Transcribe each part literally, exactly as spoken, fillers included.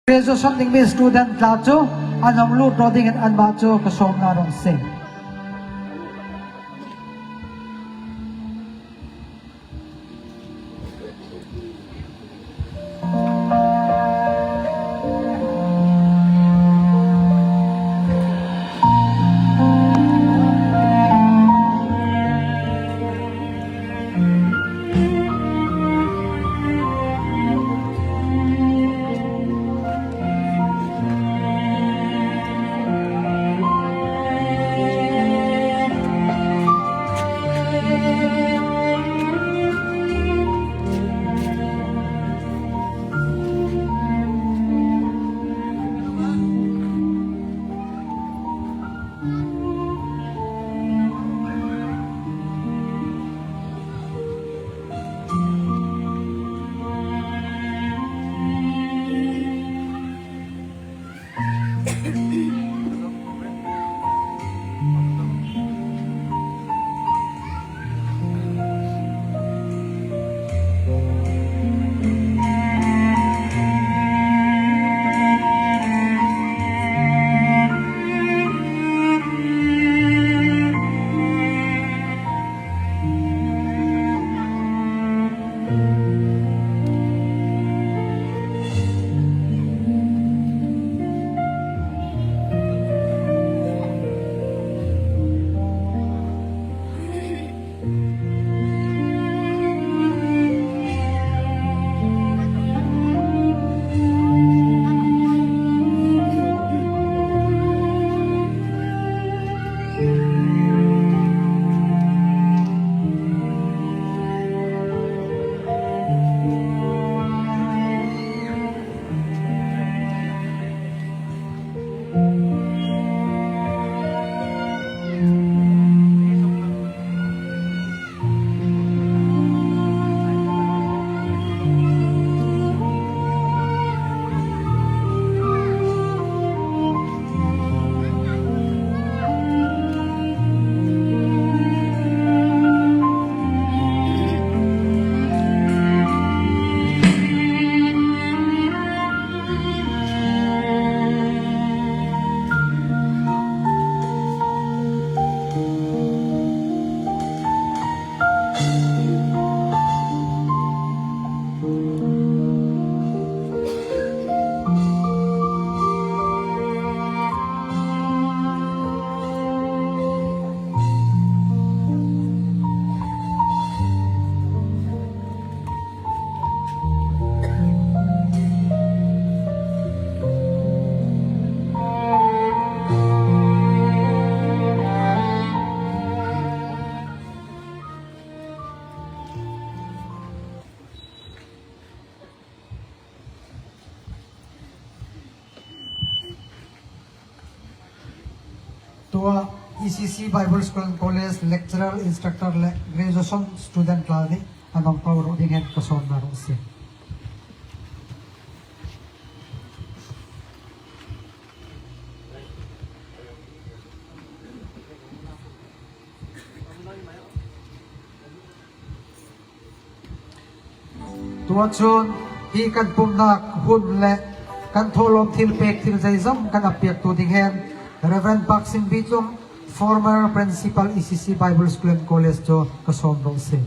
Graduation ding mi student tla chu an hung lut ro dingin anmah chu ka sawmna rong se. Tua E C C Bible School and College lecturer, instructor le graduation student tla ni an hung pawm ro ding hin ka sawmna rong se. Tua chun hi kan pumna hun le kan thawlawm thilpek thil zeizawng kan a piaktu ding hin Reverend Pak Sing Bi Tlung, former principal E C C Bible School and College chu ka sawm ro se.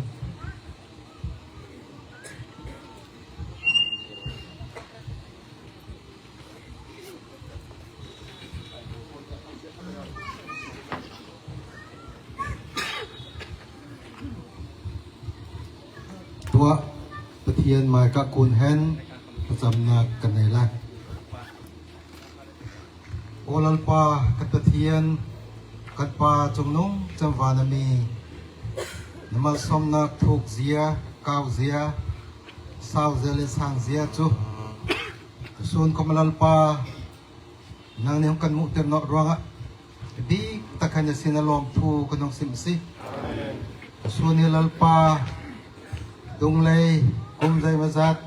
Tua Pathian mai ka kun hen, ka chamna ka nei la. O Lalpa, ka Pathian, ka Pa chungnung cham vana mi, na malsawmna thuk zia, kau zia, sau zia le sang zia chu, sun khom Lalpa, nangni hung kan mutir nawk ruanga, bik tak hin a sin a lawmthu kan hung sim si. Sun hi Lalpa, Dunglei, kum zai mazat,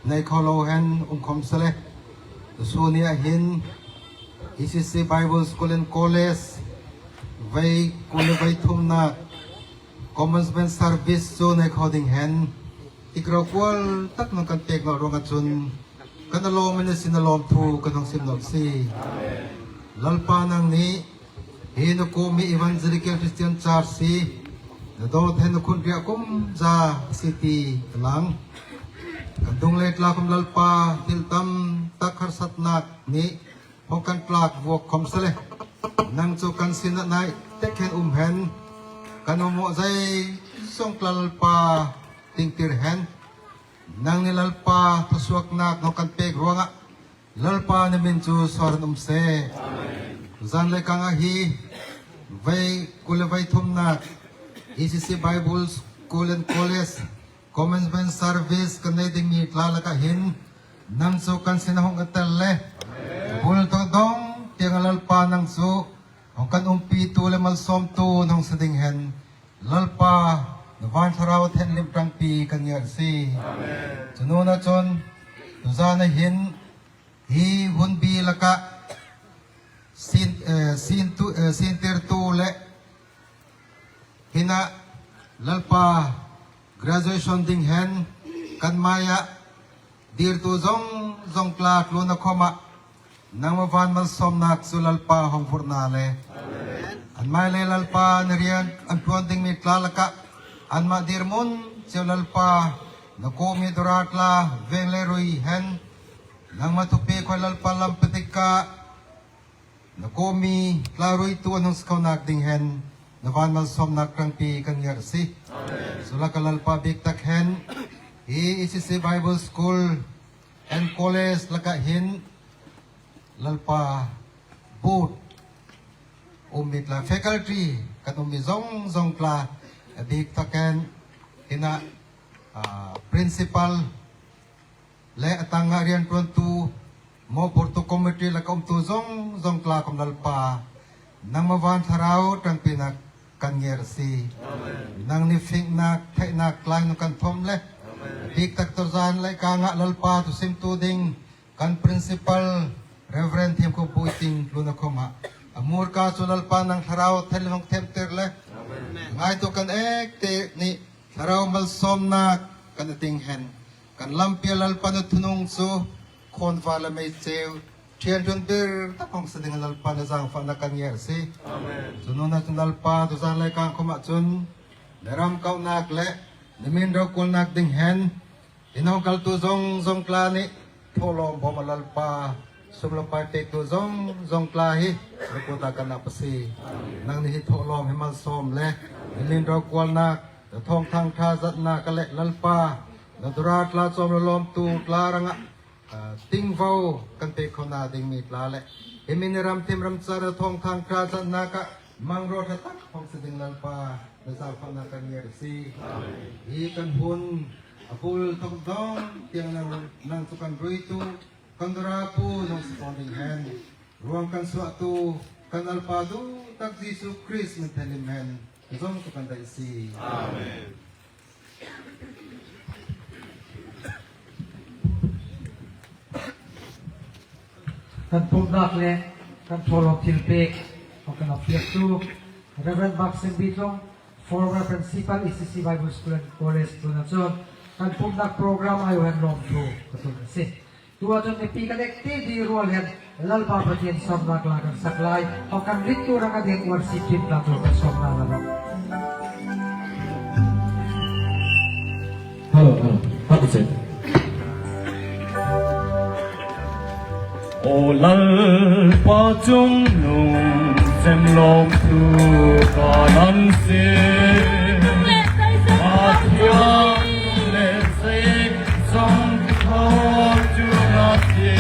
nei kho lo hen um khom sele. Sun hi a hin, E C C Bible School and College, vei kul vei thumna, commencement service chu nei kho ding hen, ik ro kual tak nang kan pek nawk ruanga chun, Kan lawm, a ni sin a lawmthu kan hung sim nawk si. Lalpa, nangni hi na kuoma Evangelical Christian Church hi na dawt hen na khun riah kum za si ti ka lang. Kan dung le tla khom Lalpa, thil tam tak harsatnakna hung kan tlak vuok khom sele, nang chu kan sinah nai tek hen um hen. Kan um mo zai song tla Lalpa, tingtir hen. Nangni Lalpa, thusuokna hung kan pek ruangah Lalpa, na min chu sawr um se. Zan le kanga hi vei kul le vei thumna E C C Bible School and College Commencement Service kan nei ding mi tla lakah hin nang chu kan sinah hung ka tel le, bul tawk dawng tienga Lalpa, nang chu hung kan umpitu le malsawmtu hung si ding hen Lalpa, na van thlarau thenhlim ṭangpi kan ngên si. Chu nuna chun, tuzana hin hi hun bi lakah sin, eh, sintu, eh, sintirtu le hina Lalpa, graduation ding hen kan maia dirtu zawng zawng tla tluna khoma nangma van malsawmna chu Lalpa hung vurna le, an mai le Lalpa, na rian an ṭuan ding mi tla lakah anma dirmun cheu Lalpa, na kuoma dawra tla veng le rui hen nangma thupek khom Lalpa, lam petika na kuoma tla ruitu an hung si khonak ding hen na van malsawmna ṭangpi kan ngên si. Chu lakah Lalpa, bik tak hen hi E C C Bible School and College lakah hin Lalpa, board um mi tla, faculty kan um mi zawng zawng tla, a bik tak hen hina, ah, principal le a tanga rianṭuantu, mawphurtu committee lakah umtu zawng zawng tla khom Lalpa, nangma van thlarau ṭangpina kan ngên si. Nangni fingna, theina tla hung kan thawm le, bik tak tuzan le kanga Lalpa, thusimtu ding kan principal Reverend Thiemkhawm Puiting tluna khoma a murka chu Lalpa, nang thlarau thenhlim hung themtir le, ngaituo kan ek te ni thlarau malsawmna kan a ding hen. Kan lampia Lalpa, na thunung chu khawnvar le mei cheu ṭhian ṭhun bir tak hung si ding Lalpa, na zangfahna kan ngên si. Chu nuna chun Lalpa, tuzan le kang khoma chun na ram kauhna le na min rokuolna ding hen inhawng kaltu zawng zawng tla ni thawlawm bawm a Lalpa, sum le pai pektu zawng zawng tla hi na kuta kan a pa si. Nangni hi thawlawm hi malsawm le na min rokuolna, na thâwngthâng ṭha zatna ka le Lalpa, na dawra tla chawm le lawmtu tla ranga, ah, tingvo kan pek khona ding mi tla le, hi mi ni ram thim ram char na thâwngthâng ṭha zatna ka mang ro ṭha tak hung si ding Lalpa, na zangfahna kan ngên si. Hi kan hun a bul tawk dawng tienga nang, nang chu kan ruitu, kan dawrapu hung si khom ding hen ruong kan suoktu kan Lalpa dutak Jesu Krist min thenhlim hen zawng chu kan dai si. Kan pumhnak le kan thawlawm thilpek hung kan a piaktu Reverend Mark Singh Bey Tlung, former principal E C C Bible School and College, tluna chun kan pumhnak program aiu hen lawmthu ka tlun a si. Tua chun mipi kan ek ti di ruol hen Lalpa Pathien sawmna tla kan sak lai, hung kan rittu ranga ding worship team tla chu kan sawmna la rawh. Hello, hello. Hello, sir. O Lalpa, chungnung chem lawmthu ka nan si. A thiang le sei song thaw chu na si.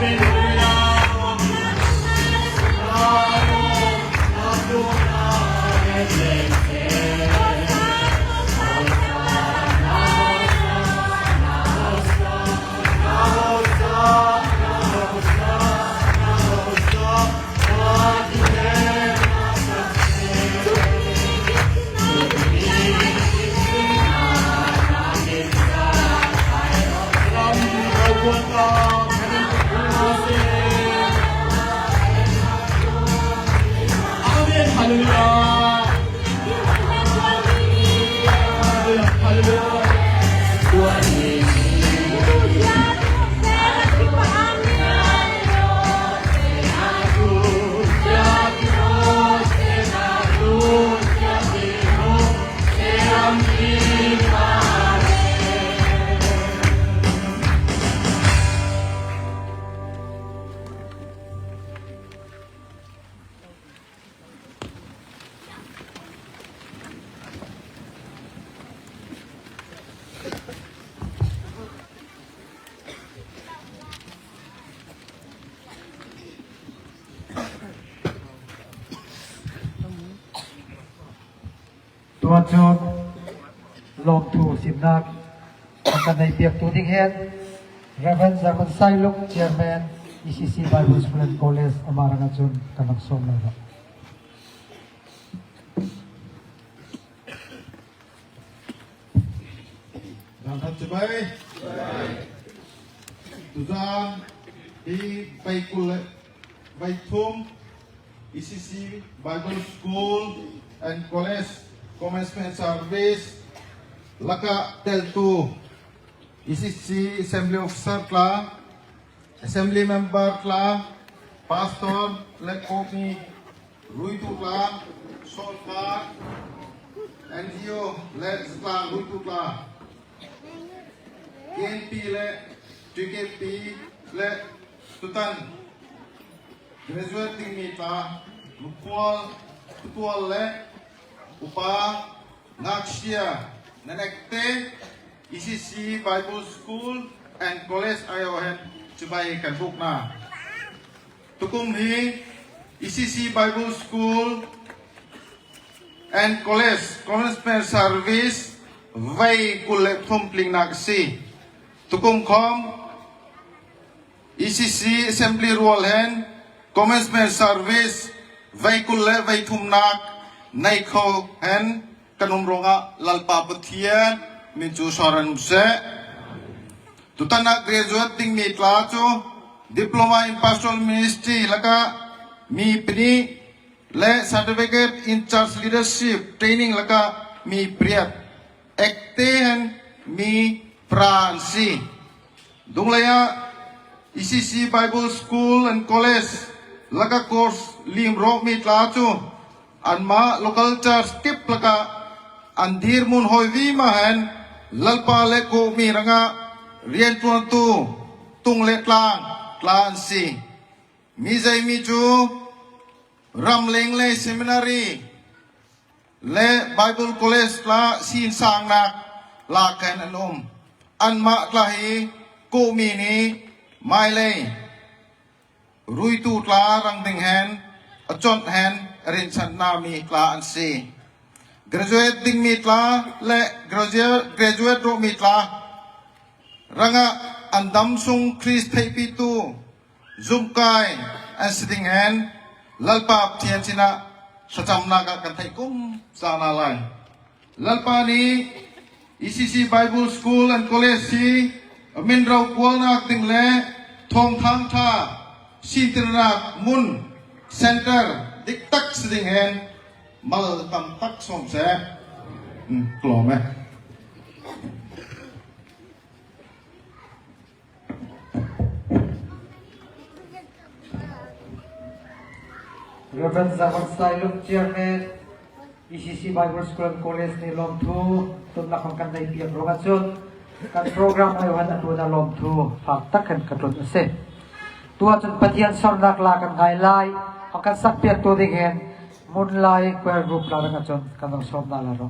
Amen. Hallelujah. Hallelujah. Tuhin lawmthu simna kan nei pektu ding hin Reverend Zarman Sailung, Chairman, E C C Bible School and College, ama ranga chun kan hang sawm lai rawh. Dam khat chibai. Tuzan hi veikul le veithum E C C Bible School and College Commencement Service laka teltu E C C Assembly Officer tla, Assembly Member tla, Pastor le Komi ruitu tla, Solfa, N G O le zatlang ruitu tla, K N P le T K P le tutan graduate ding mi tla, Lukhual, Tutual le Upa, ngaksia, nan ekte, E C C Bible School and College aio hin chibai kan bukna. Tukum hi E C C Bible School and College Commencement Service veikul le thum tlingna si. Tukum khom E C C Assembly ruol hin Commencement Service veikul le veithumna nei khom hin kan um ronga Lalpa Pathien min chu sawr an um seh. Tutana graduate ding mi tla chu Diploma in Pastoral Ministry laka mi pini le Certificate in Church Leadership Training laka mi pariet. Ekte hin mi pra an si. Dung leia E C C Bible School and College laka course liem ro mi tla chu anma local church tip laka an dir mun hoi vi ma hin Lalpa le Komi ranga rianṭuantu tung le tlang tla an si. Mi zei mi chu Ramleng le Seminary le Bible College tla sin sang nak lak kan an um. Anma tla hi Komi ni mai lei ruitu tla rang ding hin a chawnh hin a rinsanna mi tla an si. Graduate ding mi tla le graduate, graduate ro mi tla ranga an dam sung Krist theipitu zumkai an si ding hin Lalpa Pathien china thlachamna ka kan thei kum sa na lai. Lalpa ni E C C Bible School and College hi min rokuolna ding le thawngthang ṭha sintirna mun center dik tak si ding hin mal tam tak sawm seh. Hmm, tlawm e. Reverend Zaman Sailung, Chairman, E C C Bible School and College ni lawmthu, tumna khawm kan nei piak ronga chun kan program aio hin a tuna lawmthu fak tak khan ka tlung a si. Tuhin Pathien sawrna hla kan ngai lai, hang kan sak piaktu ding hin Moonlight Choir Group la ranga chun kan hang sawm na la ro.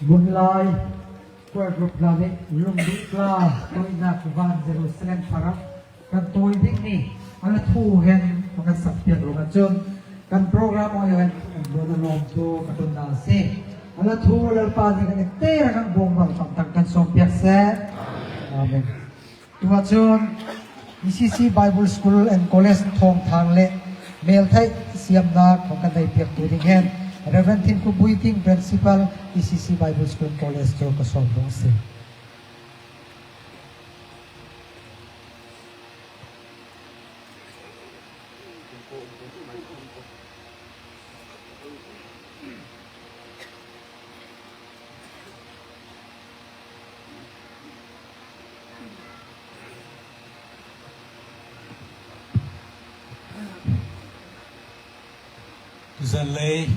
Hun lai, choir group la le, lunglut la, koina kuvan Jerusalem para, kan tawi ding ni, a la thu hen, kan sak piak lo kan chun, kan program o hen, lo na lawm tu, ka tun na se. A la thu Lalpa ni kan te ra kan bawm bal tam tak kan sawm piak se. Amen. Tua chun E C C Bible School and College Thawngthang le hmelthei siamna khawm kan nei piak tu ding hen, Reverend Thim Khup Buiting, Principal, E C C Bible School and College chu ka sawm bawk si. Zanlei,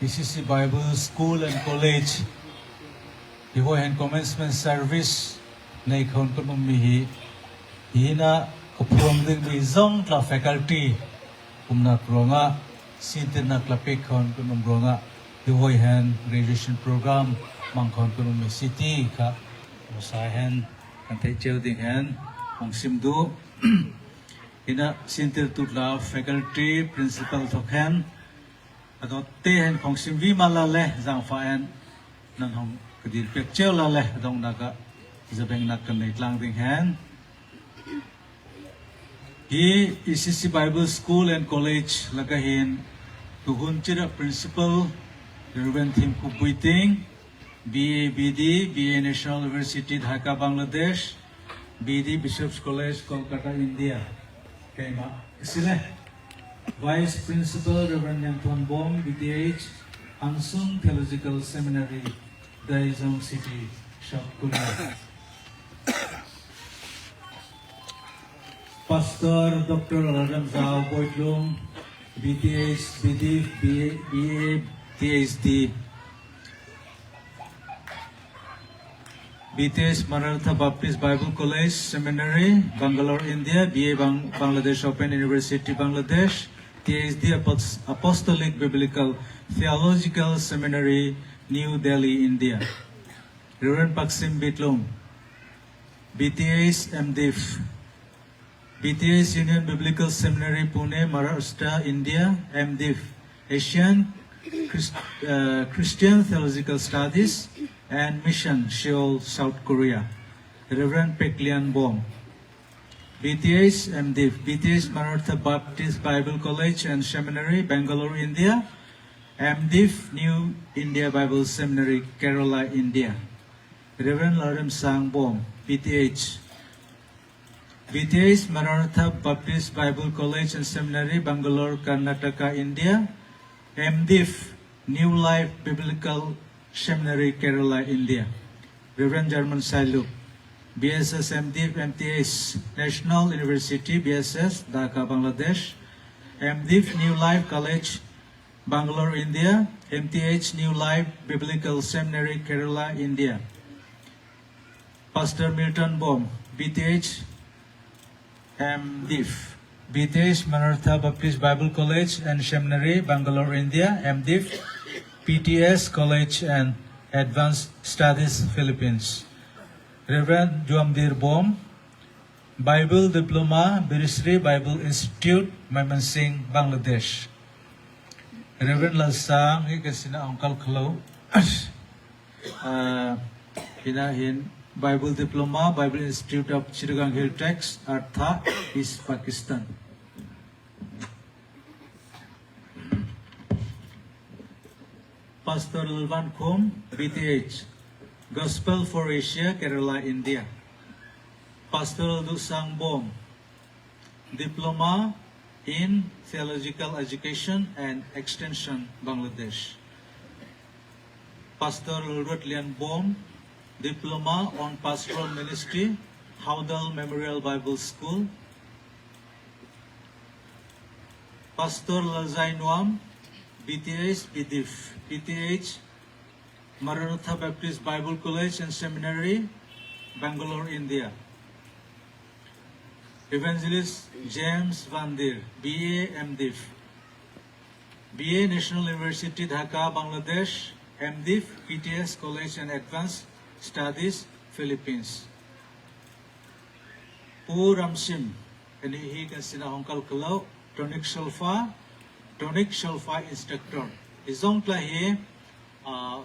E C C Bible School and College, hi hoi hen commencement service nei khawm kan um mi hi, hi na ka phuong ding mi zawng tla faculty umna ruonga, sietirna tla pek khawm kan um ruonga, hi hoi hen graduation program mang khawm kan um mi si ti kha, masa hen kan thei cheu ding hen, hung sim duh. Hi na sietirtu tla faculty, principal thok hen, a dawt te hen khawm sim vi ma la le, zangfa hen, nan hung ka dil pek cheu la le, a dawng na ka, zabenna kan nei tlang ding hen. Hi E C C Bible School and College laka hin, tu hun chira Principal, Reverend Thim Khup Buiting, B A B D, B A National University, Dhaka, Bangladesh, B D Bishop's College, Kolkata, India. Keima, sile. Vice Principal, Reverend Niang Thon Bom, B T H, Angsung Theological Seminary, Daizong City, South Korea. Pastor Doctor Lalremzau Boitlung, B T H, B D, B A, B A, P H D. B T H Maranatha Baptist Bible College Seminary, Bangalore, India, B A Bang-, Bangladesh Open University, Bangladesh, T H D Apos-, Apostolic Biblical Theological Seminary, New Delhi, India. Reverend Paksim Bitlung, B T H M.Div, B T H Union Biblical Seminary, Pune, Maharashtra, India, M.Div, Asian Christ-, uh, Christian Theological Studies and Mission, Seoul, South Korea. Reverend Peklian Bom, B T H M.Div, B T H Maranatha Baptist Bible College and Seminary, Bangalore, India, M.Div, New India Bible Seminary, Kerala, India. Reverend Lalremsang Bom, B T H, B T H Maranatha Baptist Bible College and Seminary, Bangalore, Karnataka, India, M.Div, New Life Biblical Seminary, Kerala, India. Reverend German Sailuk, B S S M.Div, M.Th, National University, B S S, Dhaka, Bangladesh, M.Div, New Life College, Bangalore, India, M.Th, New Life Biblical Seminary, Kerala, India. Pastor Milton Bom, B.Th, M.Div, B.Th, Maranatha Baptist Bible College and Seminary, Bangalore, India, M.Div, P.T.S. College and Advanced Studies, Philippines. Reverend Juamdir Bom, Bible Diploma, Birisri Bible Institute, Mymensingh, Bangladesh. Reverend Lalsang, hi ka sina uncle khlo. Ah, hina hin Bible Diploma, Bible Institute of Chittagong Hill Tracts, Artha, East Pakistan. Pastor Lalvankhum, B.Th, Gospel for Asia, Kerala, India. Pastor Lalduhsang Bom, Diploma in Theological Education and Extension, Bangladesh. Pastor Lalruatlian Bom, Diploma on Pastoral Ministry, Howdal Memorial Bible School. Pastor Lalzai Nuam, B.Th, B.Div, B.Th, Maranatha Baptist Bible College and Seminary, Bangalore, India. Evangelist James Vandir, B.A, M.Div, B.A, National University, Dhaka, Bangladesh, M.Div, P.T.S. College and Advanced Studies, Philippines. Pu Ramsim, eni hi kan sina uncle khlo, tonic solfa, tonic solfa instructor. Hi zong tla hi, ah,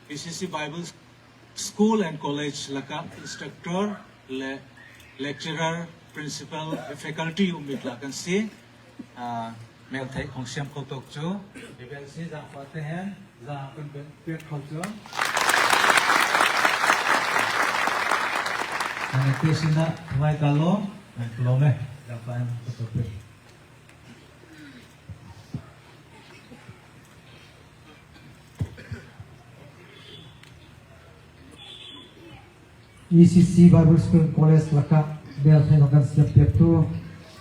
E C C Bible School and College laka instructor le lecturer, principal, faculty um mi tla kan si. Ah, mel thei khong siam kho tok chu. Bibel si zang fa te hen, zang kan ben pek kho chu. Ana te sina thwai ka lo, kan lo me, zang fa en ko to pek. E C C Bible School College laka bel thei lo kan siam pek tu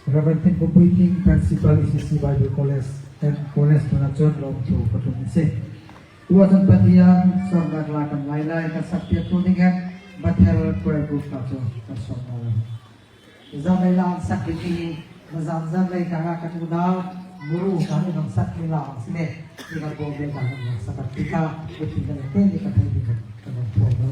Reverend Thinkum Puiting, Principal E C C Bible College and College tuna chun lawmthu pathum ni se. Tua chun Pathian sawrna la kan lai lai kan sak pek tu ding hen Bethel Prayer Group ta chu kan sawr na lo. Zan lai la ang sak ding hi, ma zan zan lai ka nga ka tu dau, muru ka ni ang sak ni la ang sine, ni ka bo be ka ang sak ka tika, ku ti ka te ni ka thai ni ka ka bo bo.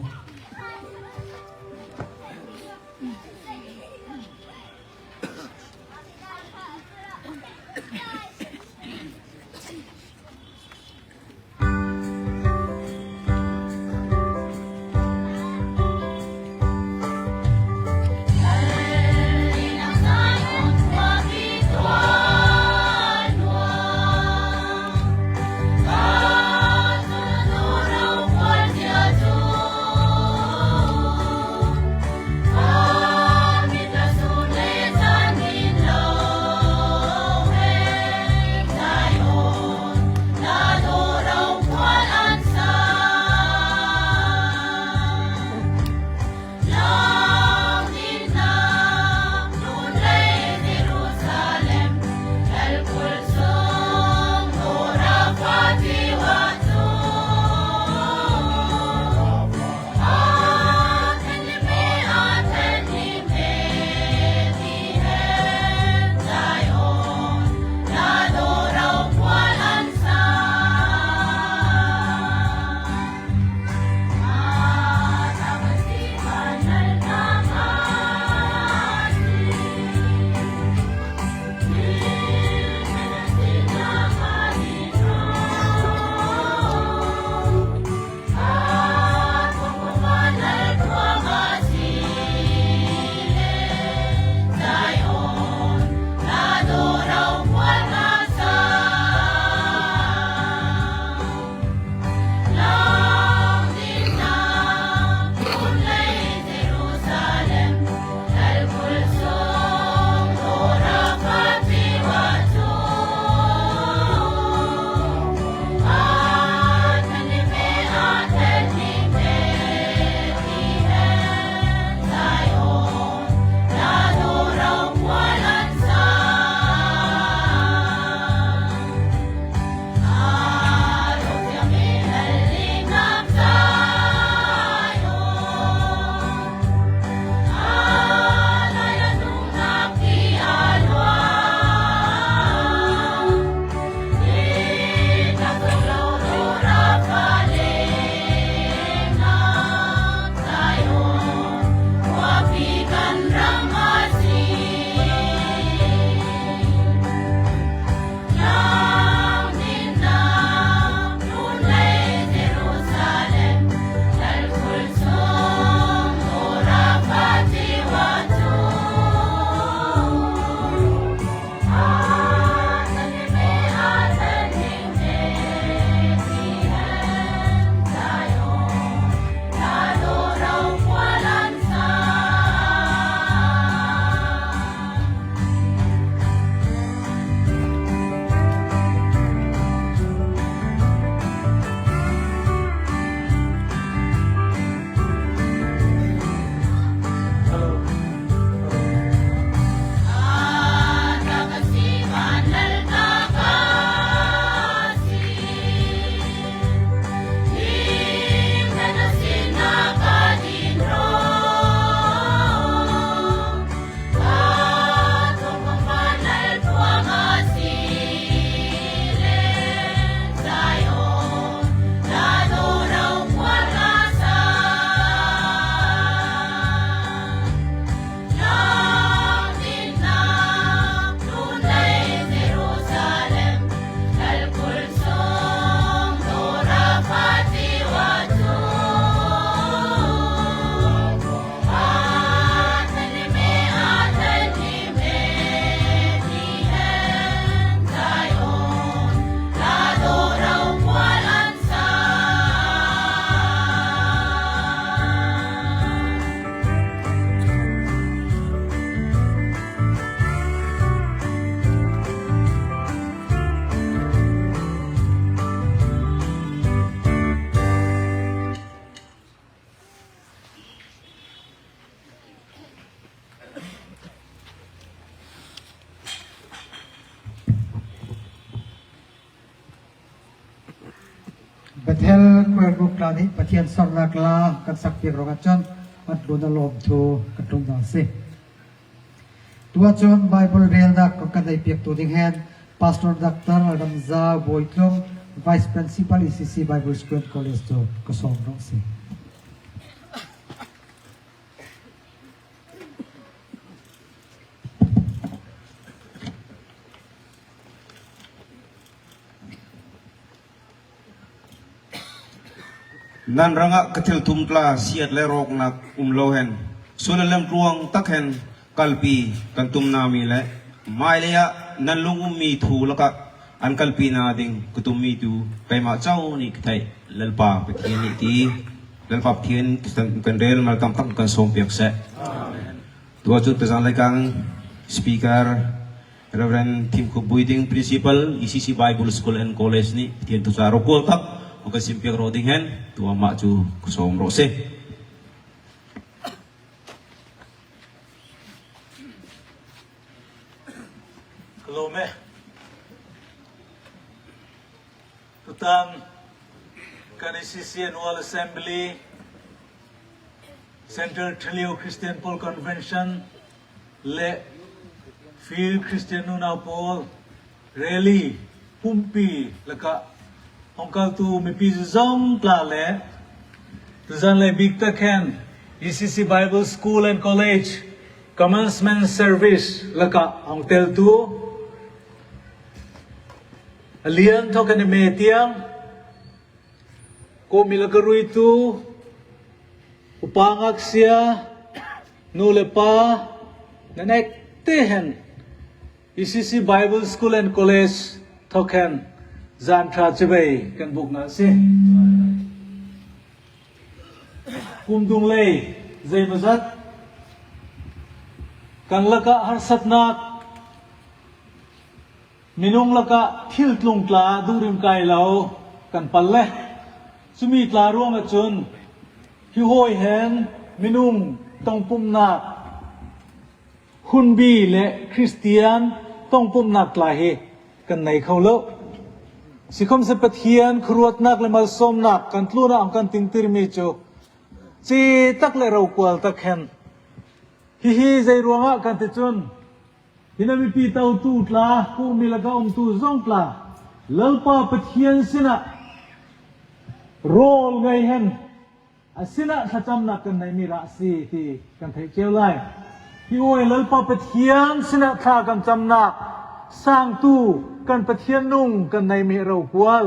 Bethel Choir Group tla nih Pathian sawrna la kan sak piak ruok a chun an tlunna lawmthu kan tlung ding a si. Tuta chun Bible relna kan nei piaktu ding hin Pastor Doctor Ramza Boitlung, Vice Principal E C C Bible School and College chu ka sawm rawh a si. Nan rangah ka thil tum tla siet le rawkna um lo hin, sun le lem tluong tak hin kalpi kan tumna mi le, mai leia nan lung um mi thu lakah an kalpina ding ka tum mi tu keima chau ni ka thei. Lalpa Pathian ni ti, Lalpa Pathian kan rel mal tam tak kan sawm piak seh. Tuta chu tuzan leikang speaker Reverend Thimkhup Buiding, Principal, E C C Bible School and College nih Pathian thucha rokual tak hung kan sim piak rawh ding hin, tuta ama chu ka sawm rawh a si. Ka lawm e. Tutan kan E C C Annual Assembly, Central Thaleo Christian Pawl Convention le Field Christian Nunau Pawl Rally pumpi lakah hung kaltu mipi zawng tla le tuzan le bik tak hin E C C Bible School and College Commencement Service lakah hung teltu a lian thawk an ni mi tiang, ko mi laka ruitu, upa ngaksia, nu le pa, nan ek te hin E C C Bible School and College thawk hin zan ṭha chibai kan bukna a si. Kum dung lei, zeimawzat kan lakah harsatna, minung lakah thil tlung tla durim kai lo kan pal le, chumi tla ruanga chun hi huoi hin minung tawngpumna, hunbi le Kristian tawngpumna tla hi kan nei kho lo. Sikhawmsele Pathian khuruotnak le malsawmnak kan tluna hung kan tingtir mi chu chi tak le rokual tak hin. Hi hi zei ruanga kan ti chun, hi na mipi tawngtu tla, ko mi laka umtu zawng tla, Lalpa Pathian sinah rawl ngei hin, a sinah thlachamna kan nei mi ra si ti kan thei cheu lai. Hi huoi Lalpa Pathian sinah thla kan chamna sangtu kan Pathian nung kan nei mi rokual.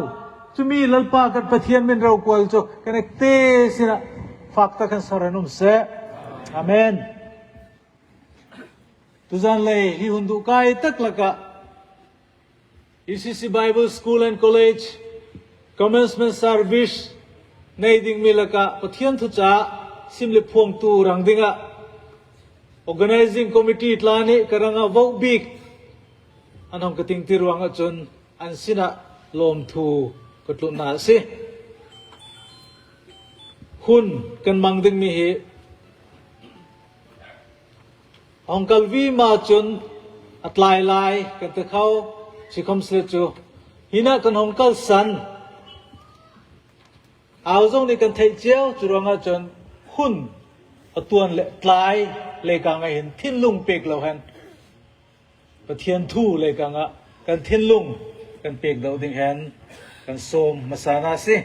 Chumi Lalpa kan Pathian min rokual chu kan ek te sinah fak tak kan sawr an um seh. Amen. Tuzan lei hi hun dukai tak lakah E C C Bible School and College Commencement Service nei ding mi lakah Pathian thucha sim le phuongtu rang dinga Organizing Committee tla nih ka ranga vote bik an hung ka tingtir ruanga chun an sinah lawmthu ka tlunna a si. Hun kan mang ding mi hi hung kal vima chun a tlai lai kan ti kho, sikhawmsele chu hi na kan hung kalsan. Au zawng ni kan thei cheu, chu ruanga chun hun a tuan le tlai leikanga hin thinlung pek lo hin Pathian thu leikanga kan thinlung kan pek do ding hin kan sawm hmasa na si.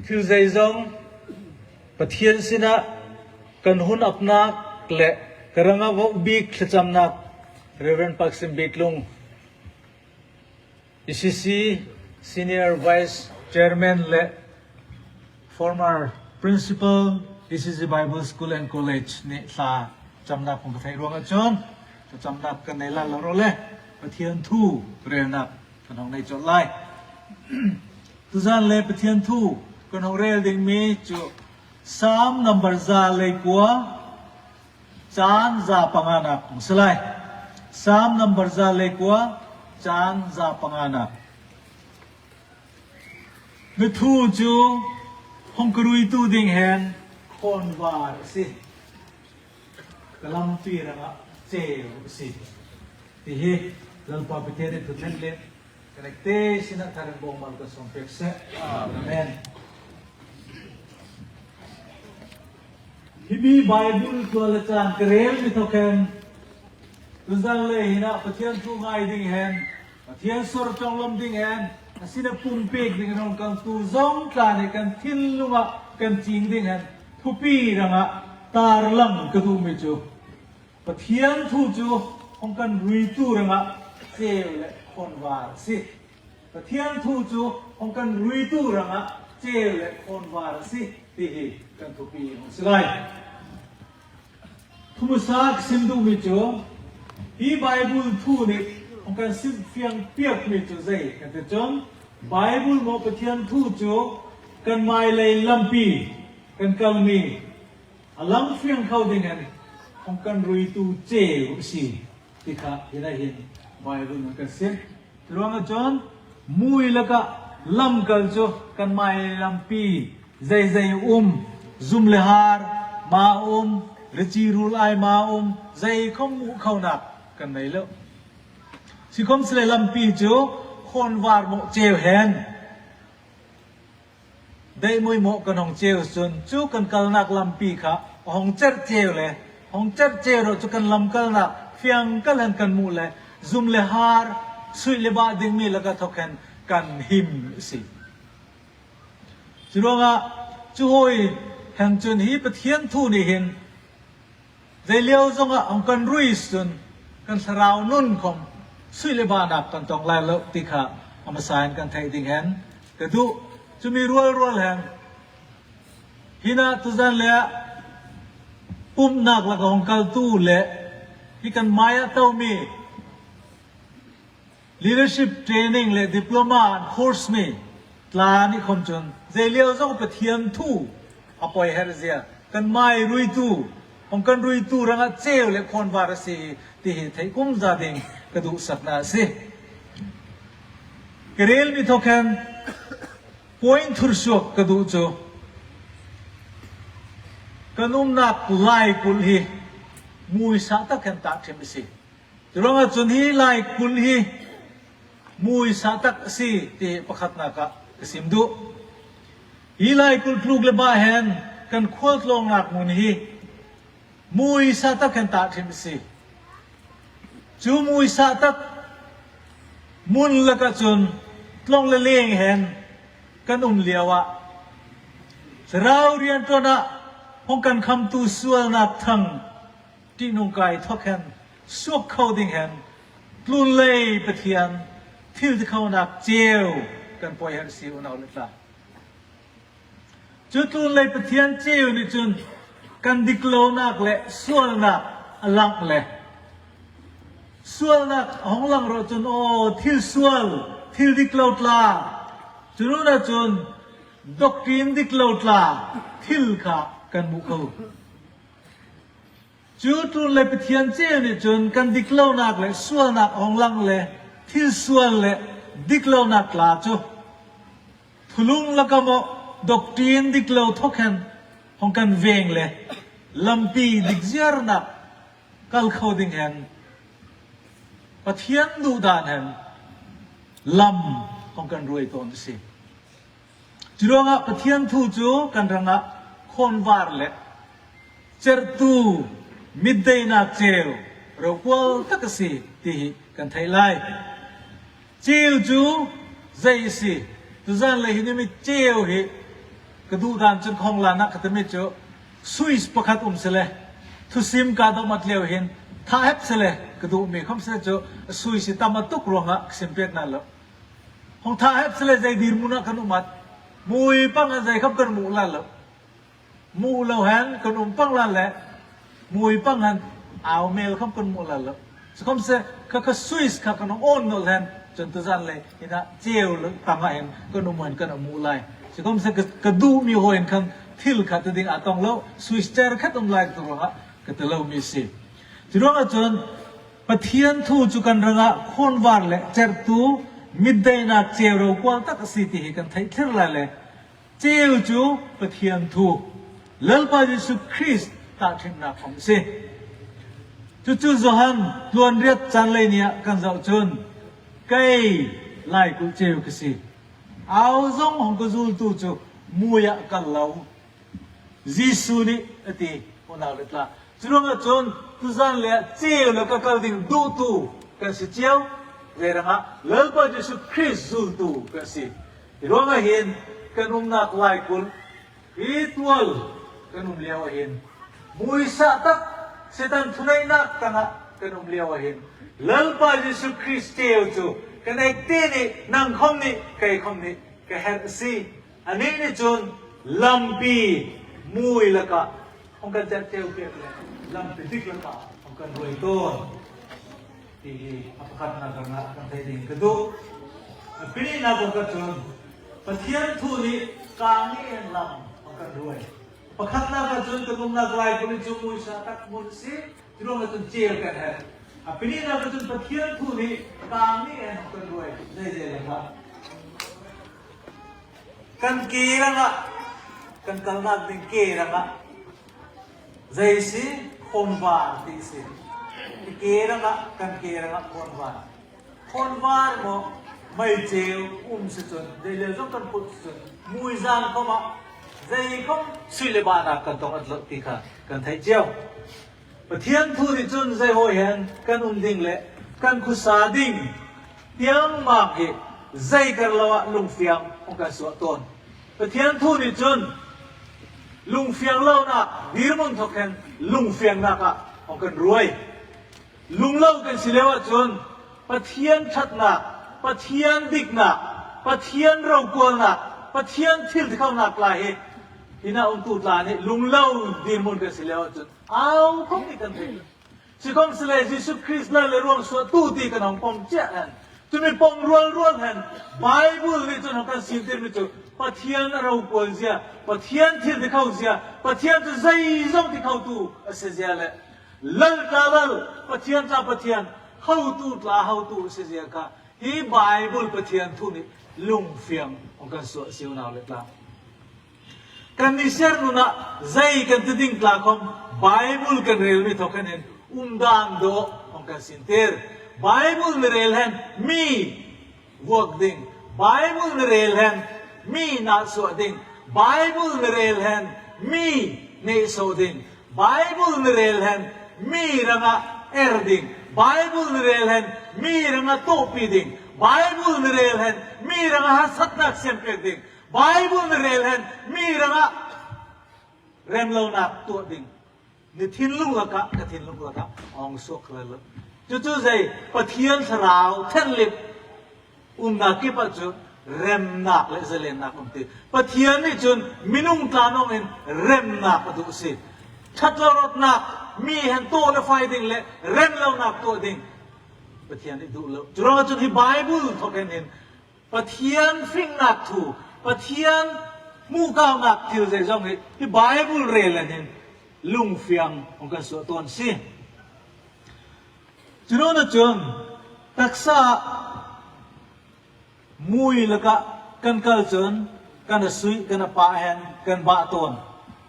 Thil zeizawng Pathian sinah kan hun apnak le ka ranga vote bik thlachamnak Reverend Paksim Bitlung, E C C Senior Vice Chairman le former Principal E C C Bible School and College nih thla chamna hung ka thei ruanga chun, thla chamna kan nei lal lo ro le, Pathian thu relna kan hung nei chawt lai. Tuzan le Pathian thu kan hung rel ding mi chu Sam number za le kua, chan za pangana hung si lai. Sam number za le kua, chan za pangana. Mi thu chu hung ka ruitu ding hin khawnvar a si. Ka lamtui ranga cheu a si. Ti hi Lalpa Pathienin thu ṭhen le kan ektê sinah tharin bawngmal kan sawm pek seh. Amen. Hi mi Bible tual a chan ka rel mi thawk hen, tu zan le hinah Pathian thu ngai ding hen, Pathian sawr ṭawng lawm ding hen, a sinah pumpêk ding hen hung kaltu zawng tla ni kan thil lungah kan ching ding hen, thupi rangah tarlang ka duh mi chu, Pathian thu chu hung kan ruitu rangah cheu le khawnvar a si. Pathian thu chu hung kan ruitu rangah cheu le khawnvar a si, ti hi kan thupi hung si lai. Thu hmasa ka sim duh mi chu, hi Bible thu ni hung kan sim fiang piak mi chu zei ka ti chun, Bible maw Pathian thu chu kan mai lei lampi kan kal mi, a lang fiang kho ding hen hung kan ruitu cheu a si, ti kha hi lai hin Bible-in kan sim. Churuangah chun mui lakah lam kal chu kan mai lampi zei zei um, zum le har ma um, richi rul ai ma um, zei khawm hmu kho nak kan nei lo. Sikhawmsele lampi chu khawnvar maw cheu hen, dei mui maw kan hung cheu chun chu kan kalnak lampi kha hung cher cheu le, hung cher cheu ro chu kan lam kalnak fiang kal hen kan hmu le, zum le har, suih le bah ding mi lakah thawk hen kan him a si. Churuangah chu hoi hen chun hi Pathian thu ni hin zei liau zawngah hung kan rui chun kan thlarau nun khawm suih le bah nak kan tawng lai lo ti kha a hmasain kan theih ding hen ka duh. Chu mi rual rual hen hinah tu zan le pump nak lakah hung kaltu le hi kan mai a to mi leadership training le diploma course mi tla ni khawm chun zei liau zawng Pathian thu a poi her zia kan mai ruitu, hung kan ruitu rangah cheu le khawnvar a si ti hi theih kumza ding ka duhsakna a si. Ka rel mi thawk hen point thur suok ka duh chu, kan umnak laikulh hi muisa tak hen tah thim a si. Churuangah chun hi laikulh hi muisa tak a si ti pakhatna ka, ka sim duh. Hi laikulh tluk le bah hen kan khualtlawngnak hmun hi muisa tak hen tah thim a si. Chu muisa tak hmun lakah chun tlawng le leng hen kan um liauah, Thlarau rianṭawnah hung kan khamtu sualnak thang ṭihnungkai thawk hen suok kho ding hen tlunlei Pathian thil ti khonak cheu kan poi her si unau le tla. Chu tlunlei Pathian cheu ni chun kan diklonak le sualnak a lang le, sualnak a hung lang rawh chun aw thil sual, thil diklo tla, chu nuna chun doctrine diklo tla thil kha kan hmu kho. Chu tlunlei Pathian cheu ni chun kan diklonak le sualnak a hung lang le, thil sual le diklonak tla chu thulung lakah maw doctrine diklo thawk hen hung kan veng le, lampi dikziarnak kal kho ding hen Pathian duh dan hen lam hung kan ruoi tawn a si. Churuangah Pathian thu chu kan rangah khawnvar le chertu, mitdeinak cheu rokual tak a si ti hi kan theih lai. Cheu chu zei a si, tu zan le hi ni mi cheu hi ka duh dan chun khawng lana ka ta mi chu switch pakhat um se le, thusim ka dawm at leu hin tha hep se le ka duh mi khawm se chu switch hi tam a tuk ruangah ka sim pek na lo. Hung tha hep se le zei dir muna kan um at, mui pang a zei khawm kan hmu la lo. Hmu lo hen kan um pang la le, mui pang hen au mel khawm kan hmu la lo. Sikhawmse kha kha switch kha kan hung on naw hen chun tu zan le ina cheu lo tang a hen kan um hen kan hmu lai. Sikhawmse ka, ka duh mi hoi khan thil kha tu ding a tawng lo, switch cher khat um lai tu ruangah ka ti lo mi si. Churuangah chun Pathian thu chu kan rangah khawnvar le chertu, mitdeinak cheu rokual tak a si ti hi kan theih thlir lai le, cheu chu Pathian thu, Lalpa Jesu Krist tahṭhimna khawm a si. Chu chu Johan tluan riet chang leihnia kan zauh chun, kei laikulh cheu ka si. Aw zong hong ka zultu chu muia kal lo. Jisu nih a ti, unau le tla. Churuanga chun, tuzan le cheu le ka kal ding duhtu kan si cheu. Zeiranga, Lalpa Jisu Krist zultu kan si. Hi ruanga hin, kan umnak laikulh, hi tual kan um liau ahin, muisa tak, Setan thuneinak tanga kan um liau ahin, Lalpa Jisu Krist cheu chu kan ektê nih, nang khom nih, kei khom nih, ka herh si. Ani ni chun lampi mui laka hong kan chercheu pek le, lampi dik laka hong kan ruai tawn. Ti hi a pakhatna kanga kan thei ding ka duh. A pahnina kanga chun Pathian thu nih kang ni en lam hong kan ruai. Pakhatna kanga chun kan umna laikulh chu muisa tak mun si, churuanga chun cheu kan herh. A pahnina kanga chun Pathian thu nih kang ni en hong kan ruai. Zei zei laka. Kan ke ranga, kan kalnak ding ke ranga. Zei si, khawnvar ti si. Ke ranga, kan ke ranga khawnvar. Khawnvar maw, mei cheu um si chun, zei le zong kan phut si chun, mui zang khoma, zei khom sui le bana kan tong at lo ti kha, kan thei cheu. Pathian thu nih chun zei hoi hen kan um ding le kan khusa ding tiang mak hi zei kar loa lungfiang hong kan suah tawn. Pathian thu nih chun lungfiang lonak, dirmun thawk hen lungfiangnaka hong kan ruai. Lunglo kan si leua chun Pathian ṭhatna, Pathian dikna, Pathian rokualna, Pathian thiltikhona tla hi, hina umtu tla nih lunglo dirmun kan si leua chun aw khom ni kan thei. Sikhom sile Jisu Krist Lal le ruong suahtu ti kan hong pawm chiah hen, chumi pawm rual rual hen, Bible nih chun hong kan siem tir mi chu Pathian a rokual zia, Pathian thiltikho zia, Pathian chu zei zong tikhotu a si zia le Lal tla Lal, Pathian tla Pathian, hotu tla hotu a si zia kha hi Bible Pathian thu nih lungfiang hong kan suah si unau le tla. Kan ni ser nuna zei kan ti ding tla khom Bible kan rel mi thawk hen umdan daw hong kan siem tir. Bible ni rel hen mi vuok ding. Bible ni rel hen mi na suah ding. Bible ni rel hen mi nei so ding. Bible ni rel hen mi ranga er ding. Bible ni rel hen mi ranga topi ding. Bible ni rel hen mi ranga harsatna siempek ding. Bible ni rel hen mi ranga remlonak tuah ding. Ni thinlung laka, ka thinlung laka hong suok lala. Chu chu zei Pathian Thlarau thenlip umna kipat chu remnak le zalennak um ti. Pathian nih chun minung tla nongin remnak a duh si. Ṭhat lo rawtnak, mi hen taw le fai ding le remlonak tuah ding Pathian nih duh lo. Churuanga chun hi Bible thawk hen hin Pathian hringnak thu, Pathian hmuh kaunak thil zei zong hi, hi Bible rel hen hin lungfiang hong kan suah tawn si. Chu nuna chun taksa mui laka kan kal chun kan a sui, kan a pah hen kan bah tawn.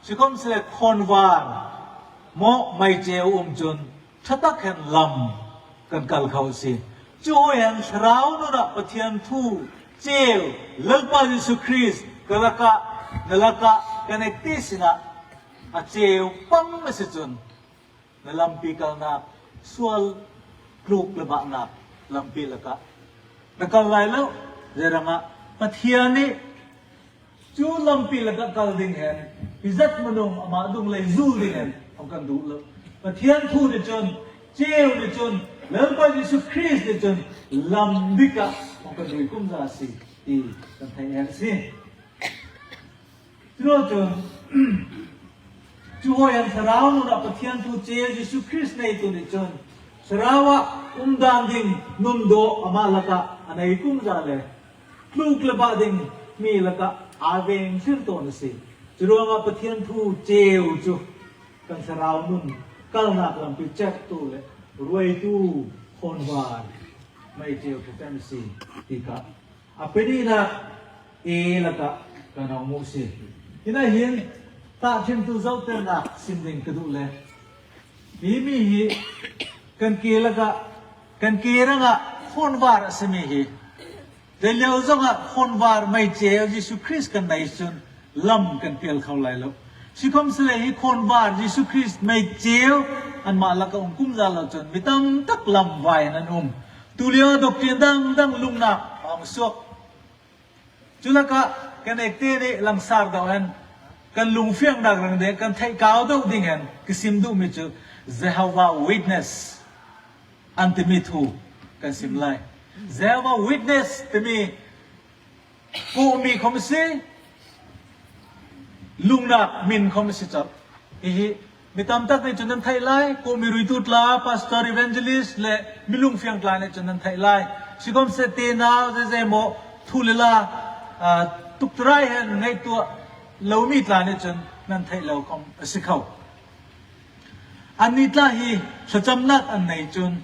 Sikhom sile khawnvar maw mei cheu um chun ṭha tak hen lam kan kal kho si. Chu hoi hen Thlarau nuna Pathian thu cheu, Lalpa Jisu Krist ka laka, na laka, kan ektê sina a cheu pang a si chun, na lampi kalna sual tluk le bahna lampi laka na kal lai lo. Zeiranga Pathian nih chu lampi laka kal ding hen, hi zat minung ama dung lei zul ding hen hong kan duh lo. Pathian thu ni chun, cheu ni chun, Lalpa Jisu Krist ni chun lam dika hong kan ruoi kumza si ti kan thei hen si. Chu nuna chun chu hoi hen Thlarau nuna Pathian thu cheu Jisu Krist neitu ni chun Thlarau a umdan ding nun daw ama laka a nei kumza le tluk le bah ding mi laka a veng thlir tawn a si. Churuanga Pathian thu cheu chu kan Thlarau nun kalnak lampi chertu le ruoitu khawnvar mei cheu ṭha tak a si ti kha a pahnina e laka kan hmu si. Hina hin tahthlimtu zotirna sim ding ka duh le. Hi mi hi Kan ke laka, kan ke ranga khawnvar a simi hi. Dei leo zonga khawnvar mei cheu Jesu Krist kan nei chun lam kan piel kho lai lo. Sikhawmsele hi khawnvar Jesu Krist mei cheu anmah laka um kum za lo chun mi tam tak lam vai an um. Tulio doctrine dang dang lungna ang suok. Chu laka kan ek te ni langsar dau hen, kan lungfiang dak rang de, kan thei kau dau ding hen, kisim du mi chu Jehovah Witness an ti mi thu kan sim lai. Jehovah Witness ti mi ku mi khom si, lungna min khom si chau. Hi hi, mi tam tak ni chun an thei lai, ku mi ruitu tla, pastor, evangelist le mi lungfiang tla ni chun an thei lai. Sikhawmse te nau ze ze mo thu le la, a, tukturai hen ngaitua lo mi tla ni chun an thei lo khom a si kho. Anni tla hi thlachamna an nei chun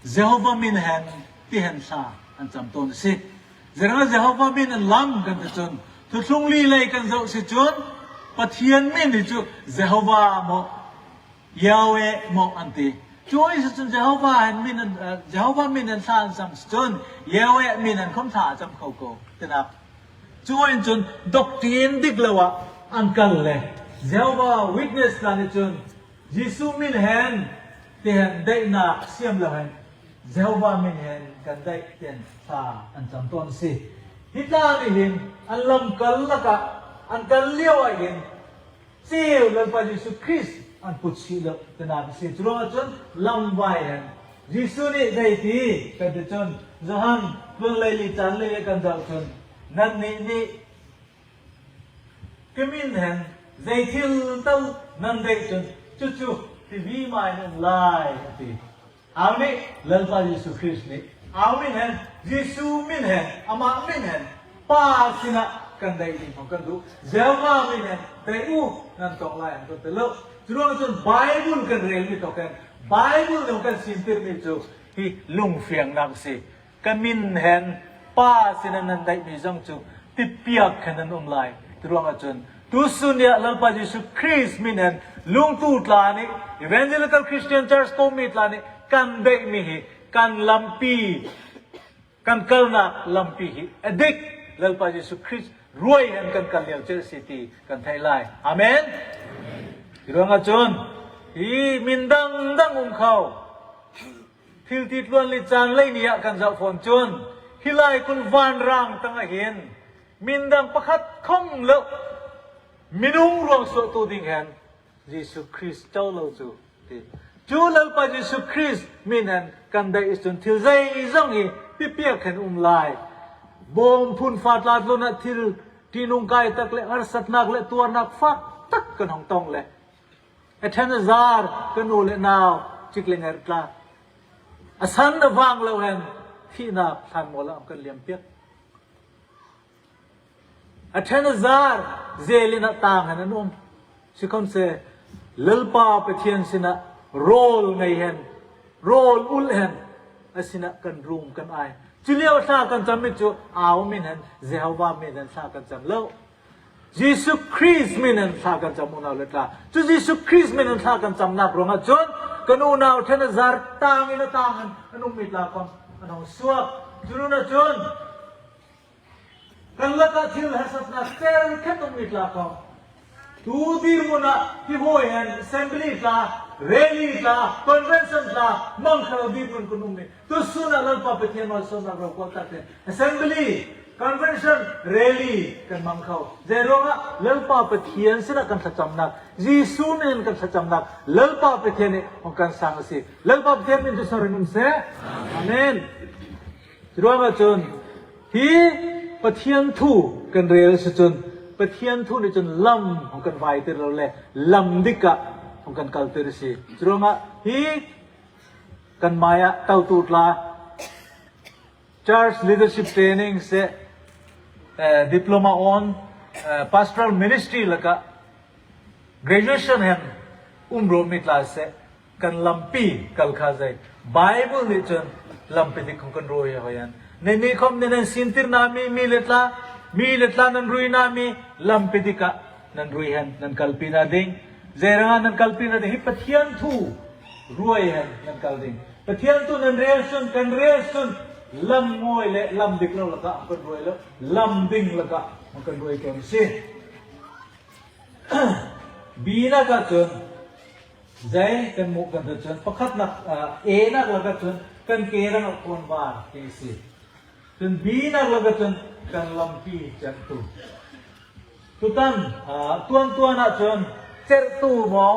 Jehovah min hen ti hen thla an cham tawn si. Zeranga Jehovah min an lam kan ti chun, thuthlung li lei kan zo si chun, Pathian min hi chu Jehovah mo, Yahweh mo an ti. Chu ai si chun Jehovah hen min an, eh, Jehovah min hen thla an cham si chun, Yahweh min hen khom thla cham kho kho. Ti nak. Chu ai chun doctrine dik lo a an kal le. Jehovah Witness la ni chun, Jesu min hen, ti hen, daihna siam lo hen, Jehovah min hen kan daih ti hen thla an cham tawn si. Hi tla ni hin, an lam kal laka, an kal liau a hin, cheu Lalpa Jesu Krist an put si lo, ti nak si. Churuanga chun lam vai hen, Jesu ni daih ti, kan ti chun, Johan, bung leili chan leili kan zau chun, nan ni ni, Ka min hen, zei thil tal nan daih chun, chu chu, ti vi mai nun lai, a ti. Aw ni, Lalpa Jesu Krist ni. Aw min hen, Jesu min hen, ama min hen, Pa sina kan daih ding khom kan duh. Jehovah min hen, daih u, nan tawng lai, an kan ti lo. Churuang chun Bible kan rel mi tawk hen, Bible nun kan sim tir mi chu, hi lungfiang nak si. Ka min hen, Pa sina nan daih mi zong chu, ti piak khan an um lai. Churuanga chun, tu sunia Lalpa Jesu Krist min hen, lungtu tla ni, Evangelical Christian Church ko mi tla ni, kan daih mi hi, kan lampi, kan kalna lampi hi, a dik, Lalpa Jesu Krist ruoi hen kan kal liau chel si ti, kan thei lai. Amen? Churuanga chun, hi min dang dang um kho. Thil ti tluan li chan lei nia kan zau fon chun, hi lai kul van rang tanga hin, min dang pakhat khom lo, minung ruang suaktu ding hen, Jesu Krist chau lo chu, ti. Chu Lalpa Jesu Krist min hen kan daih chun thil zei zong hi, ti piak hen um lai. Bom phun fa tla tluna thil, ti nung kai tak le, arsat nak le, tuar nak fak tak kan hong tawng le. A ṭhen a zar, ka nu le nau, chik le nger tla. A san a vang lo hen, thihna thlan mawl a kan liam piak. A ṭhen a zar, zel in a tang hen an um. Sikhawmse, Lalpa Pathian sina rawl ngei hen, rawl ul hen, a sina kan rum kan ai. Chu liau thla kan cham mi chu, aw min hen, Jehovah min hen thla kan cham lo. Jesu Krist min hen thla kan cham unau le tla. Chu Jesu Krist min hen thla kan cham nak ruanga chun, kan unau ṭhen a zar tang in a tang hen, an um mi tla khom, an hong suak. Chu ruanga chun, kan laka thil harsatna tel khat um mi tla khom. Tu dirmuna hi hoi hen, assembly tla, rally tla, convention tla, mang kha lo dirmun kan um mi. Tu suna Lalpa Pathian malsawmna ro ko ta te. Assembly, convention, rally, kan mang kho. Zei ruanga, Lalpa Pathian sina kan thlachamna, Jesu min kan thlachamna, Lalpa Pathian ni hong kan sang si. Lalpa Pathian min chu sawr in um se. Amen. Churuanga chun, hi Pathian thu kan rel si chun, Pathian thu ni chun lam hong kan vai tir lo le, lam dika hong kan kal tir si. Churuanga hi kan maia tautu tla, Church Leadership Training se, eh, Diploma on, eh, Pastoral Ministry laka graduation hen um ro mi tla se, kan lampi kal kha zei. Bible ni chun lampi dik hong kan ruoi hoi an. Nei ni khom ni nan sintir na mi, mi le tla, mi le tla nan ruina mi, lampi dika nan ruoi hen, nan kalpina ding. Zei ranga nan kalpina ding, hi Pathian thu. ruoi hen kan kal ding. Pathian thu an rel chun, kan rel chun, lam ngawi le lam dik lo laka kan ruoi lo, lam ding laka kan ruoi kan si. Bina ka chun, zai kan mu kan ta chun, pakhatna, ah, ena laka chun, kan ke rang a kon var, ke si. Chun bina laka chun, kan lampi chertu. Tutan, ah, tuan tuana chun, chertu maw,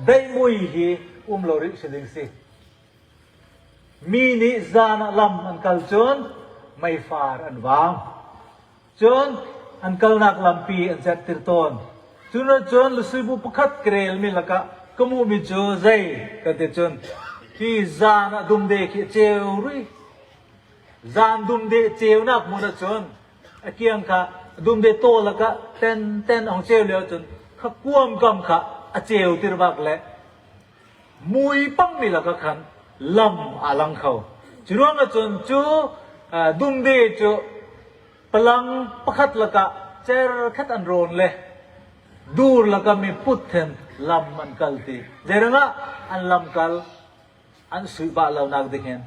daimui hi um lo ri si ding si. Mi ni zana lam an kal chun, meifar an vang. Chun, an kalnak lampi an chertir tawn. Chun, chun, lusuibu pakhat ka rel mi laka, ka mu mi chu zai, ka ti chun. Hi zana dumde khi cheu rui. Zan dumde cheu nak muna chun. A kiang kha, dumde to laka, ten, ten hong cheu leo chun. Kha kuam kam kha, a cheu tir bak le. Mui pang mi laka khan lam a lang kho. Churuanga chun chu, ah, dumde chu palang pakhat laka cher khat an ron le. Dur laka mi put then lam an kal ti. Zeranga an lam kal an sui ba lo nak ding hen.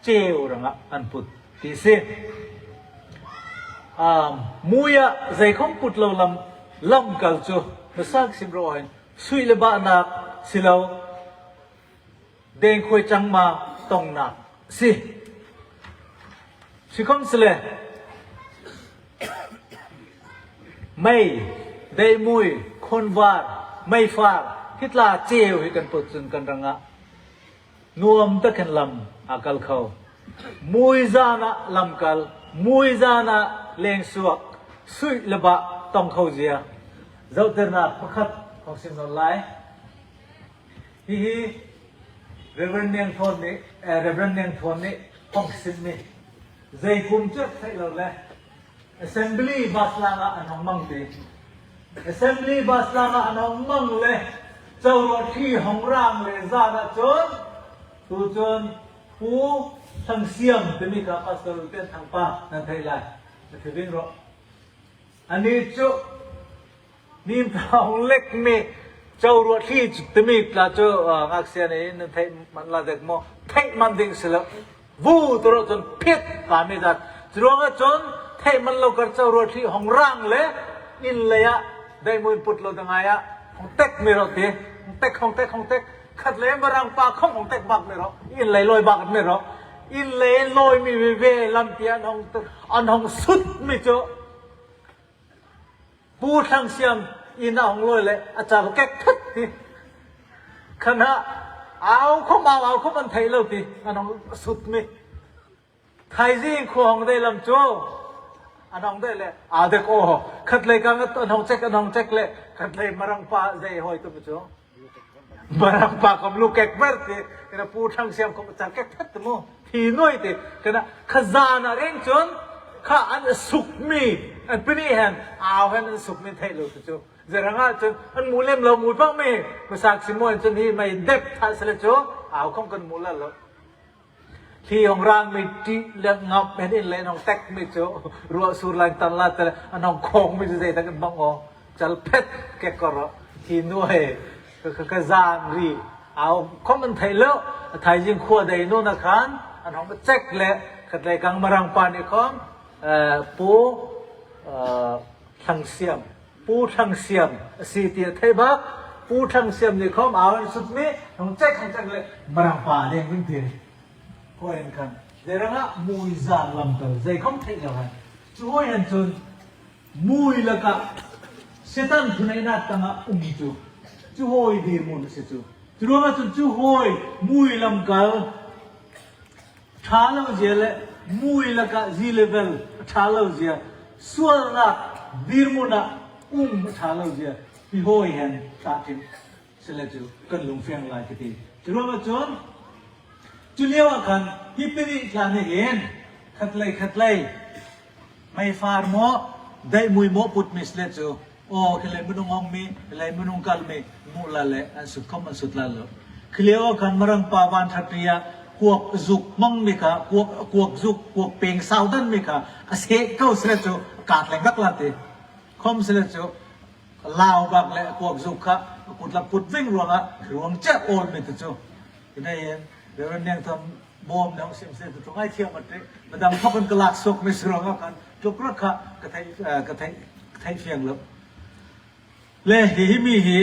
Cheu ranga an put ti si. Ah, muia zai khom put lo lam, lam kal chu. Masak sim ro hen. Sui le ba nak si lo. Deng khoi chang ma tong nak si. Si khom si le. Mei, daimui, khonvar, meifar, hitla cheu hi kan put chun kan ranga. Nuam ta khen lam a kal kho. Mui zana lam kal, mui zana leng suak, sui le ba tong kho zia. Zauterna pakhat khong sim no lai. Hi hi, Reverend Neng Thon ni, eh, Reverend Neng Thon ni, khong sim ni. Zai kum chak thei lo le. Assembly bus langa an hong mang ti. Assembly bus langa an hong mang le. Chau ro thi hong rang le zana chun. Tu chun, Pu Thangsiam, te mi ka Pastor Uten Thangpa, nan thei lai. Na thei ving ro. Ani chu, Nim thong lek mi, chau ruat hli chu timi tla chu, ah, ngaksia nei, nan thei man la dek maw, thei man ding si lo. Vu tu ro chun phit ka mi dat. Churuanga chun thei man lo kar chau ruat hli hong rang le, in leia, dai mu in put lo da ngaia, hong tek mi ro ti, hong tek, hong tek, hong tek. Khat le marang pa khom hong tek bak mi ro, in lei loi bak mi ro. In lei loi mi ve ve lampi an hong, an hong sut mi chu. Pu Thangsiam ina hong loi le, a chau kek thut ti. Khana, au khom, au, au khom an thei lo ti, an hong sut mi. Thaizing khuo hong dei lam chu, an hong dei le, a dek o. Khat lei kang an hong chek, an hong chek le, khat lei marang pa zei hoi tu mi chu. Marang pa khom lu kek ber ti, kena Pu Thangsiam khom chau kek thut ti mu. Thi nuoi ti, kena khazana reng chun, kha an suk mi, an pini hen, au hen an suk mi thei lo tu chu. Zeranga chun, an mu lem lo mu pang mi, masak si mo chun hi mai dep tha sele chu, au khom kan mu la lo. Hli hong rang mi ti le ngap men in le hong tek mi chu, ruo sur lang tan la te, an hong khong mi chu zei tak an bang o. Chal phet kek ko ro. Thi nuoi, ka, ka, ka zan ri. Au, khom an thei lo, a thaizing khuo dei nu na khan, an hong chek le, khat lei kang marang pa ni khom, eh, Pu, eh, Thangsiam. Pu Thangsiam, a si ti a thei bak, Pu Thangsiam ni khom, au an sut mi, hong chek, hong chek le, marang pa deng ving ti. Hoi an khan, zeranga mui zan lam kal, zei khom thei lo han. Chu hoi an chun, Mui laka, Setan thuneina tanga um chu. Chu hoi dir mun se chu. Churuanga chun chu hoi, mui lam kal. Tha lo zia le, mui laka zi level, tha lo zia. Sualna, dir muna, um tha lo zia. Hi hoi hen, ta tin. Sele chu kan lungfiang lai ka ti. Churuanga chun, chu leo a khan, hi pini tla ni hin, khat lei, khat lei. Mai far mo, dai mui mo put mi sele chu. O, khi lei minung hong mi, khi lei minung kal mi, mu la le, an sut khom an sut la lo. Khi leo a khan marang pa van that ria, kuok zuk mang mi kha, kuok, kuok zuk, kuok peng sau dan mi kha, a se kau sele chu, kat leng gak la ti. Khom sele chu, Lau bak le kuok zuk kha, kut la put ving ruanga, ruong che ol mi tu chu. Ka nei en, Reverend Neng Thon Bawm nang sim se tu ngai thiam a te. Madam thok kan ka lak sok mi siro nga kan. Tuk rak kha ka thei, eh, ka thei, ka thei fiang lo. Le hi hi mi hi,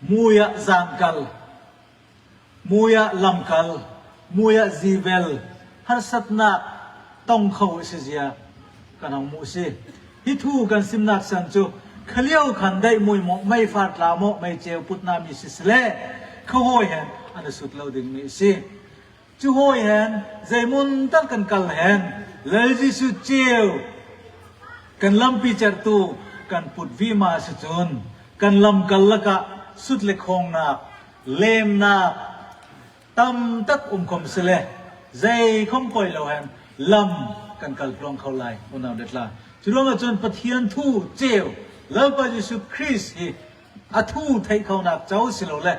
muia zangkal, muia lamkal, muia zivel, harsatna tong kho si zia kan hang mu si. Hi thu kan simna san chu, kha liau khan dai mui mo, mai far tla mo, mai cheu putna mi si si le, kha hoi hen, ana sut lo ding mi si. Chu hoi hen, zai mun tak kan kal hen, Lal Jisu cheu, kan lampi chertu, kan put vi ma si chun, kan lamkal laka, sut le khong nak, lem nak, tam tak um khom si le, zai khom koi lo hen, lam kan kal tlong kho lai, unau det la. Chu ruanga chun Pathian thu cheu, Lalpa Jisu Krist hi, a thu thei kho nak chau si lo le.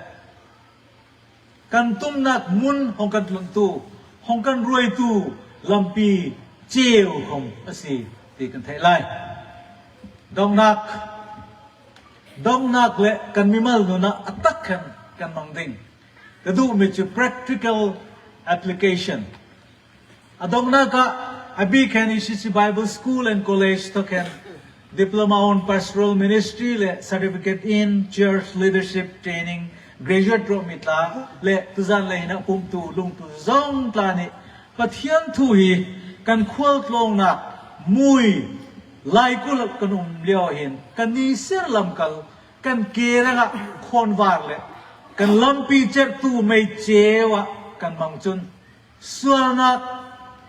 Kan tumnak mun hong kan tluntu, hong kan ruoitu, lampi cheu hong a si, ti kan thei lai. Dongnak, dongnak le kan mimal nuna a tak khan kan mang ding. Ka duh mi chu practical application. A dongna ka, a bik khan E C C Bible School and College thok khan Diploma on Pastoral Ministry le Certificate in Church Leadership Training graduate ro mi tla le tuzan le hina pumtu lungtu zong tla ni Pathian thu hi kan khual tlongna mui lai kul kan um leo hin kan ni ser lamkal kan ke ranga khonvar le kan lampi chertu mei chewa kan mang chun sualnak,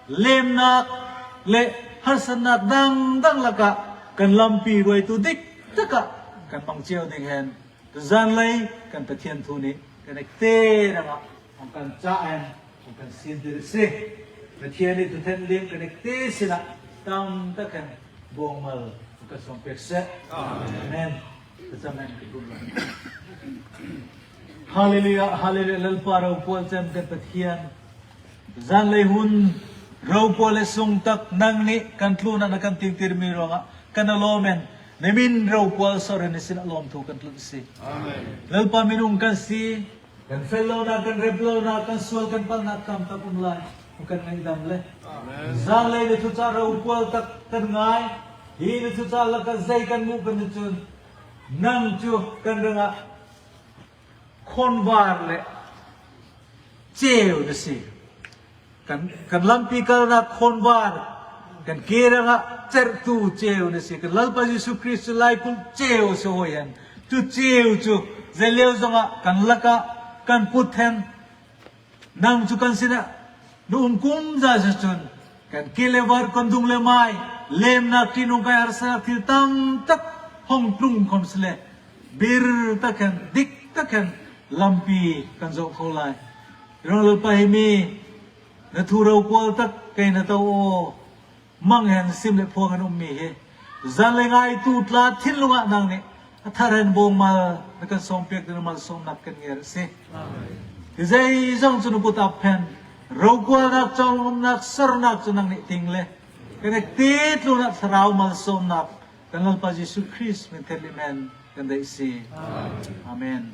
lemnak le harsatnak dang dang laka kan lampi ruoitu dik taka kan mang cheu ding hen. Tuzan lei kan Pathian thu ni kan ekte ranga hong kan cha hen, hong kan sin dir si. Pathian ni tu then lim kan ekte sina tam tak hen bawngmal hong kan sawm pek se. Amen. Ka cham hen ka kum la. Hallelujah, hallelujah, Lalpa ropuol chem kan Pathian. Zan lei hun, ropuol le sung tak nang ni kan tluna na kan tingtir mi ronga, kan a lawm en, ni min ropuol sawr ni sin a lawm thu kan tlun si. Amen. Lalpa minung kan si, kan fel lo na, kan rep lo na, kan sual kan pal na tam tak um lai, kan ngaidam le. Amen. Zan lei ni thu cha ropuol tak kan ngai, hi ni thu cha la kan zai kan mu kan ni chun, nang chu kan ranga, khonvar le cheu ni si. Kan, kan lampi kalna khonvar, kan ke ranga chertu cheu ni si. Kan Lalpa Jisu Krist chu lai kul cheu si hoi hen. Chu cheu chu, zai leo zonga kan laka, kan put hen. Nang chu kan sina, nu um kum za sa chun, kan ke le var kan dung le mai, lemna ti nung kai harsa thil tam tak hong tlung khom si le, bir tak hen, dik tak hen, lampi kan zo kho lai. Rong Lalpa hi mi, na thu ropuol tak kei na to o, mang hen sim le phuang an um mi hi. Zan le ngaitu tla thinlunga nang ni. A thar hen bawngmal, na kan sawm pek ding malsawmnak kan ngên si. Amen. Hi zai zong chu nu kut ap hen. Ropuolnak, chawlnumnak, sawrnak chu nang ni ting le. Kan ekte tluna thlarau malsawmnak. Kan Lalpa Jisu Krist min thar le men kan dei si. Amen. Amen.